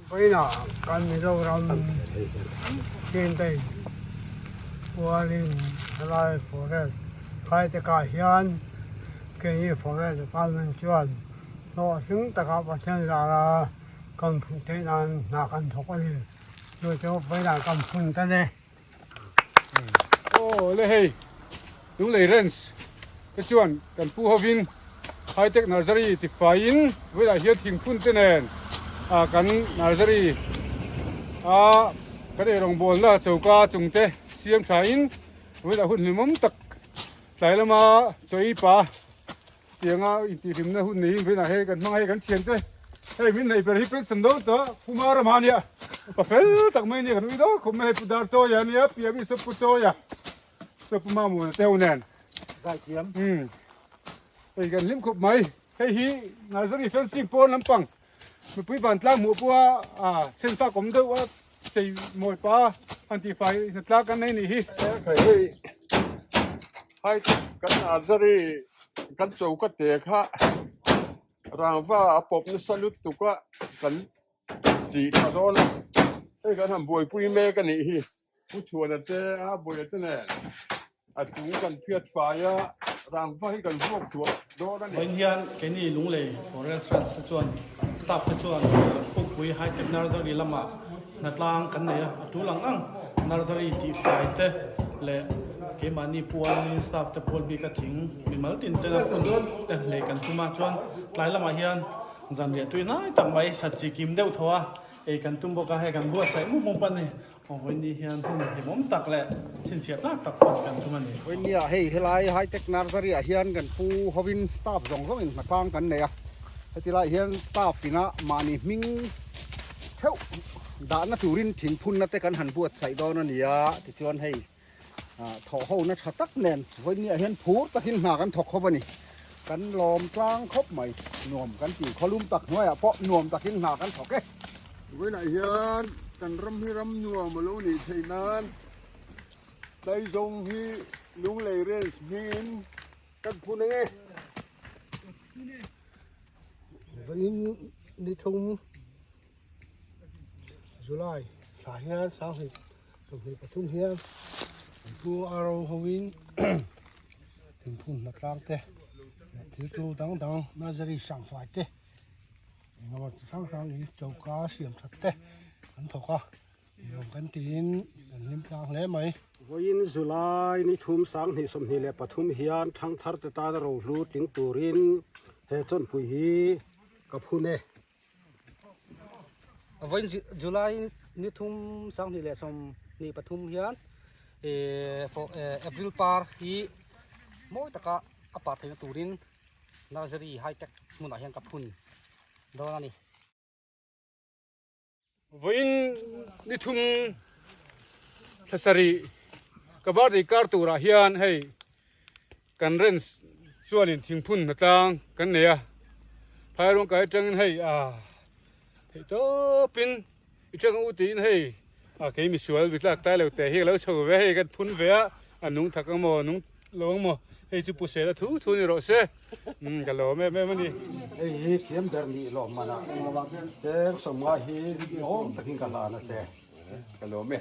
Vawiinah kan Mizoram Chintai pualin helai forest Khaiteka hian keini Forest Department chuan hlawhtling taka Pathian zara kan phun theih nan hna kan thawk a ni. Chu chu vawiinah kan phun ta ni. Aw le hei Lunglei Ranch te chuan kan pu hovin High Tech Nursery ti faiin vawilah hian thingphun te nen ah kan nursery a kan eirawngbawlna choka chung te siam thain vawilah hun hlimawm tak tlai lama chawi pa tianga intihhlimna hun neiin vawiinah hei kan hmang a hei kan thiante hei min hnaih ber hi pension dawn tawh Puma Rama ania pa fel tak mai ania kan ui dawn khawp mai hei Pu Darchawia ania piah mi saw Pu Chawia saw Pu Mamuna te ho nen Zaithiam umm hei kan hlim khawp mai hei hi nursery fencing pawn lampang mipui vantlang hmuh pawha ah senfak awm deuh a chei mawi pa han tih fai hnatlang kan nei nih hi. Hei Hai kan nursery kan choka te kha rangva a pawp nasa lutuk a kan tih tha dawn a hei kan han buaipui mek a nih hi Pu Chhuana te a buaia te nen a chung kan phiat fai a rangva hi kan vuak thuah dawn a ni. Vawiin hian keini Lunglei Forest Ranch te chuan staff te chuan Pukpui High Tech Nursery lamah hnatlang kan nei a, a tul ang ang nursery tih fai te leh keimahni pualin staff te pual bik a thing mimal tin ten a phun te hlei kan tum a, chuan tlai lamah hian zanriah tui hnai tak mai sat chi kim deuh thaw a ei kan tum bawk a, hei kan buatsaih mup mup a ni. Vawiin hian hun hlimawm tak leh chhinchhiah tlak tak pawh kan tum a ni. Vawiin hei helai High Tech Nursery ah hian kan pu hovin staff zawng zawngin hnatlang kan nei a, heti lai hian staff ina mahni hming theuh dahna turin thingphunna te kan han buatsaih dawn a ni a, tichuan hei thawh hona tha tak nen vawiin hian phur takin hna kan thawk khawp a ni. Kan lawm tlang khawp mai, nuam kan ti khawlum tak hnuaiah pawh nuam takin hna kan thawk e. Vawiinah hian kan ram hi ram nuam a lo nih theih nan Tlaizawng hi Lunglei Range hmingin kan phun ang e. Vawiin ni thum July thla hian sanghnih 23 hian an pu a ro hoin thingphun hnatlang te leh thil tul dang dang nursery sangfai te engemaw chi hrang hrang hi choka siam that te an thawk a nuam kan tiin kan hlim tlang hle mai. Vawiin July ni thum 2023 hian thangthar te tana rohlu tling turin he chawnpui hi ka phun e. Vawiin July ni thum 2023 hian April par hi mawi taka a par theihna turin Nursery High Tech hmunah hian ka phun dawn a ni. Vawiin ni thum thla sarih ka birthday kar turah hian hei kan ranch chuanin thingphun hnatlang kan nei a, phai rawng kai atangin hei ah theih tawpin i tang u tiin hei ah kei misual bitlak tai lo te hi ka lo chho ve hei kan phun ve a, a nung thak ang maw nung lo ang maw hei chu pu sela thu thu ni rawh se umm ka lawm em em a ni. Hei hi thiam ber nih lawm manah cheng sawmnga hi lawm takin ka hlan a che ka lawm e.